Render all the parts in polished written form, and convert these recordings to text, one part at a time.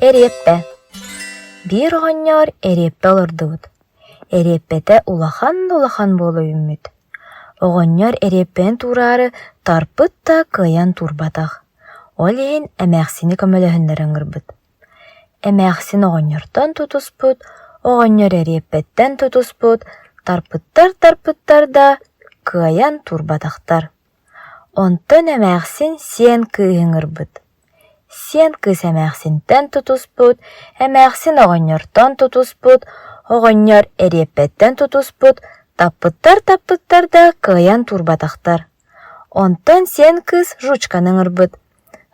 Эриэппэ. Биир оҕонньор эриэппэ олордубут. Эриэппэтэ улахан да улахан буола үүммүт. Оҕонньор эриэппэни туураары тарпыт да кыайан туурбатах. Ол иһин эмээхсини көмөлөһүннэрэ ыҥырбыт. Эмээхсин оҕонньортон тутуспут, оҕонньор эриэппэттэн тутуспут, тарпыттар-тарпыттар да кыайан туурбатахтар. Онтон эмээхсин сиэн кыыһы ыҥырбыт. Сиэн кыыс эмээхсинтэн тутуспут, эмээхсин оҕонньортон тутуспут, оҕонньор эриэппэттэн тутуспут, таппыттар-таппыттар да кыайан туурбатахтар. Онтон сиэн кыыс жучканы ыҥырбыт.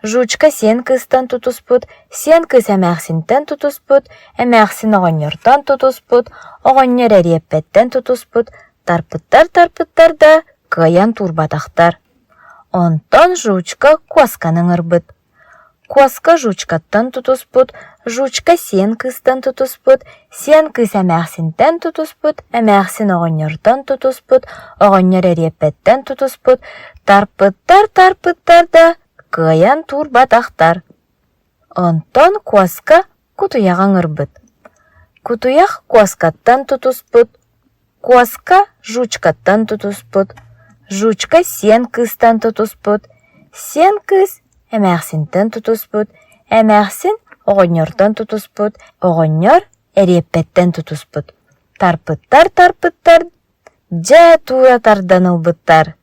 Жучка сиэн кыыстан тутуспут, сиэн кыыс эмээхсинтэн тутуспут, эмээхсин оҕонньортон тутуспут, оҕонньор эриэппэттэн тутуспут, тарпыттар-тарпыттар да кыайан туурбатахтар. Онтон Жучка куосканы ыҥырбыт. Куоска Жучкаттан тутуспут, Жучка сиэн кыыстан тутуспут, сиэн кыыс эмээхсинтэн тутуспут, эмээхсин оҕонньортон тутуспут, оҕонньор эриэппэттэн тутуспут, тарпыттар-тарпыттар да кыайан туурбатахтар. Онтон куоска кутуйаҕы ыҥырбыт. Кутуйах куоскаттан тутуспут, куоска жучкаттан тутуспут, жучка сиэн кыыстан тутуспут, сиэн кыыс эмээхсинтэн тутуспут, эмээхсин оҕонньортон тутуспут, оҕонньор эриэппэттэн тутуспут. Тарпыттар-тарпыттар, дьэ туура тардан ылбыттар.